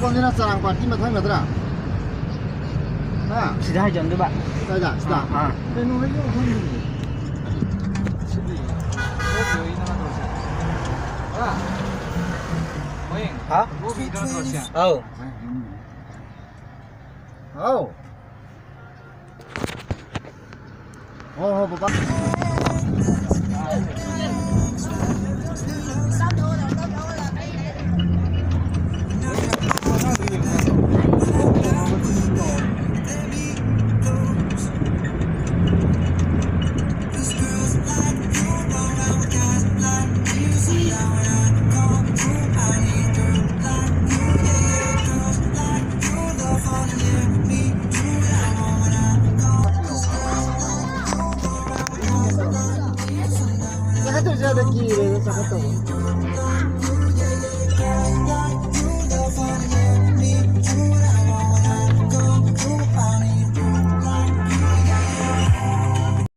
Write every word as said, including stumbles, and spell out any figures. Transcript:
ꯑꯁꯣꯛꯄꯝꯁꯤꯅ ꯆꯔꯥꯡ party ꯃꯊꯪ ꯅꯠꯇ꯭ꯔꯥ? ꯍꯥ? ꯁꯤꯗ ꯍꯥꯏꯖꯟꯗꯣꯏꯕ꯫ ꯀꯥꯏꯗ? ꯁꯤꯗ? ꯑꯥ, ꯑꯥ꯫ ꯀꯩꯅꯣ ꯍꯥꯏꯁꯦ ꯈꯪꯗꯦꯅꯦ꯫ ꯁꯤꯗꯤ ꯂꯣꯕꯤ ꯍꯣꯏ ꯅꯠꯇ꯭ꯔꯣ ꯁꯦ? ꯍꯥ? ꯃꯣꯏ ꯍꯥ? ꯂꯣꯕꯤ ꯅꯠꯇ꯭ꯔꯣ ꯁꯦ? ꯑꯧ꯫ ꯍꯥꯎ꯫ ꯍꯣ, ꯍꯣ, ꯕꯕꯥ꯫ ꯆꯥꯈꯠꯇꯣꯏꯁꯦ ꯑꯗ ꯀꯤꯔꯦꯗ ꯆꯥꯈꯠꯇꯧꯕ꯫